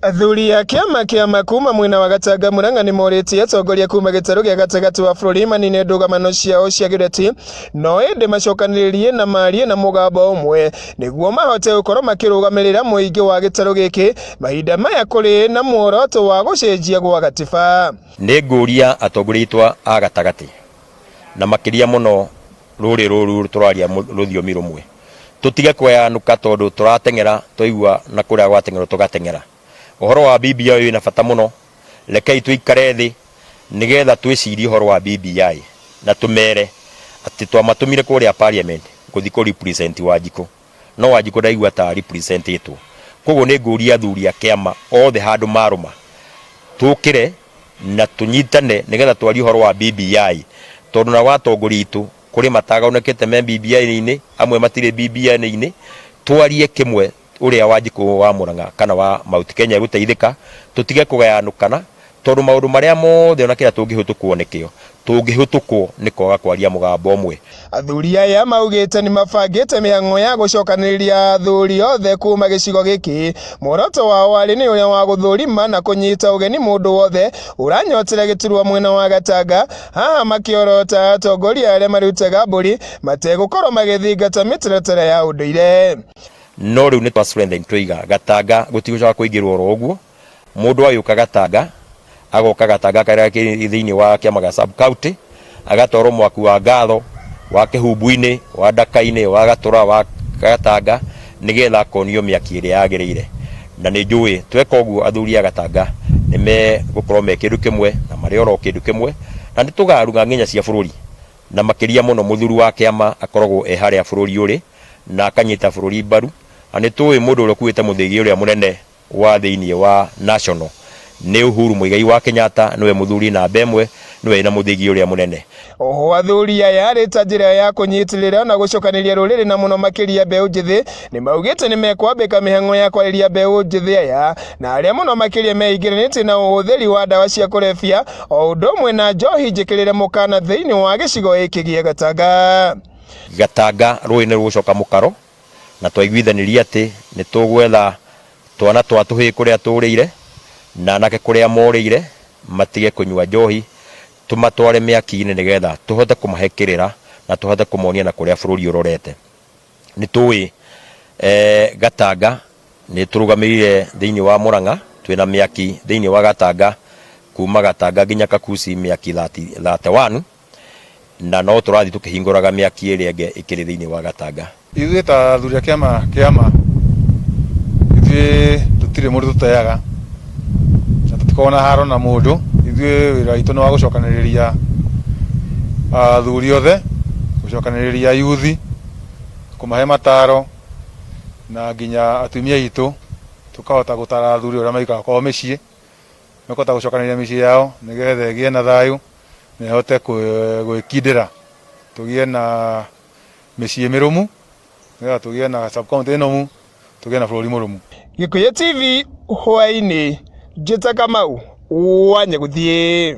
Athuri a kĩama kĩa kuma mwena wa Gatanga Murang'a nĩmorĩtie atongoria kuma gĩtarũ gĩa gatagatĩ wa bũrũri manine ndũgamano ciao cia gĩũteti no ĩndĩ macokanĩrĩrie na marie na mũgambo ũmwe nĩguo mahote gũkorwo makĩrũgamĩrĩra mũingĩ wa gĩtarũ gĩkĩ mahinda maya kũrĩ na muoroto wa gũcenjia gwa gatiba. Nĩ ngũria atongoria aitũ a gatagatĩ na makĩria mũno rũrĩ rũru tũraria rũthiomi rũmwe tũtige kweanũka tondũ tũrateng'era twaigua na kũrĩa gwateng'erwo tũgateng'era. Ũhoro wa BBI wĩna bata mũno, rekei tũikare thĩ nĩgetha twĩcirie ũhoro wa BBI na tũmere atĩ twamatũmire kũrĩa parliament gũthiĩ kũ represent Wanjikũ no Wanjikũ ndaigua ta representĩtwo. Koguo nĩ ngũria athuri a kĩama othe handũ marũma tũkĩre na tũnyitane nĩgetha twarie ũhoro wa BBI tondũ nao atongoria aitũ kũrĩ matagonekete me BBI-inĩ, amwe matirĩ BBI-inĩ, twarie kĩmwe ũrĩa Wanjikũ wa Murang'a kana wa Mount Kenya egũteithĩka, tũtige kũgayanũkana tondũ maũndũ marĩa mothe ona kĩrĩa tũngĩhĩtũkwo nĩkĩo, tũngĩhĩtũkwo nĩ kwaga kwaria mũgambo ũmwe. Athuri aya maugĩte nĩ mabangĩte mĩhang'o ya gũcokanĩrĩria athuri othe kuma gĩcigo gĩkĩ. Muoroto wao warĩ nĩ ũrĩa wa gũthũrima na kũnyita ũgeni mũndũ wothe ũranyotera gĩturwa mwena wa Gatanga, haha makĩorota atongoria arĩa marutaga mbũri mategũkorwo magĩthingata mĩtaratara ya ũndũire. No rĩu nĩ twa strengthen twaiga Gatanga gũtigũcoka kũingĩrwo oro ũguo, Mũndũ agĩũka Gatanga, agoka Gatanga karĩa kĩ thĩinĩ wa kĩama gĩa sub county, agatwarwo mwaki wa Ngatho, wa Kĩhumbu-inĩ, wa Ndaka-inĩ, wa Gatũra, wa Gatanga, nĩgetha akonio mĩaki ĩrĩa yagĩrĩire. Na nĩ njũĩ tweka ũguo athuri a Gatanga nĩ megũkorwo me kĩndũ kĩmwe na marĩ oro kĩndũ kĩmwe, na nĩ tũkaruga ng'enya cia bũrũri. Na makĩria mũno mũthuri wa kĩama akoragwo e harĩa bũrũri ũrĩ na akanyita bũrũri mbaru, na nĩ tũĩ mũndũ ũrĩa ũkuĩte mũthĩgi ũrĩa mũnene wa thĩinĩ wa national nĩ Uhuru Muigai wa Kenyatta, nĩwe mũthuri namba ĩmwe, nĩwe wĩna mũthĩgi ũrĩa mũnene. Oho athuri aya arĩ ta njĩra ya kũnyitĩrĩra na gũcokanĩria rũrĩrĩ na mũno makĩria mbeũ njĩthĩ nĩ maugĩte nĩ mekwambĩka mĩhang'o ya kwarĩria mbeũ njĩthĩ aya na arĩa mũno makĩria meingĩranĩtie na ũhũthĩri wa ndawa cia kũrebia o ũndũ ũmwe na njohi njĩkĩrĩre mũkana thĩinĩ wa gĩcigo gĩkĩ gĩa Gatanga. Gatanga rũĩ nĩ rũgũcoka mũkaro na twaiguithanirie atĩ nĩ tũgwetha twana twa tũhĩĩ kũrĩa tũrĩire na anake kũrĩa morĩire matige kũnyua njohi, tũmatware mĩaki-inĩ nĩgetha tũhote kũmahe kĩrĩra na tũhote kũmonia na kũrĩa bũrũri ũrorete. Nĩ tũĩ Gatanga nĩ tũrũgamĩrĩire thĩinĩ wa Murang'a, twĩna mĩaki thĩinĩ wa Gatanga kuma Gatanga nginya Kakuci mĩaki 31. Na no tũrathiĩ tũkĩhingũraga mĩaki ĩrĩa ĩngĩ ĩkĩrĩ thĩinĩ wa Gatanga. Ithuĩ ta athuri a kĩama kĩama, ithuĩ tũtirĩ mũndũ tũteaga na tũtikoragwo na haro na mũndũ. Ithuĩ wĩra witũ nĩ wa gũcokanĩrĩria athuri othe, gũcokanĩrĩria yuthi, kũmahe mataro na nginya atumia aitũ tũkahota gũtara athuri ũrĩa maikaraga kwao mĩciĩ, makahota gũcokanĩrĩria mĩciĩ yao nĩgetha ĩgĩe na thayũ. Na ĩhote gwĩkindĩra tũgĩe na mĩciĩ mĩrũmu nĩgetha tũgĩe na sub county nũmu, tũgĩe na bũrũri mũrũmu. Gĩkũyũ TV hwaĩ-inĩ, Njĩta Kamau wa Nyagũthiĩ.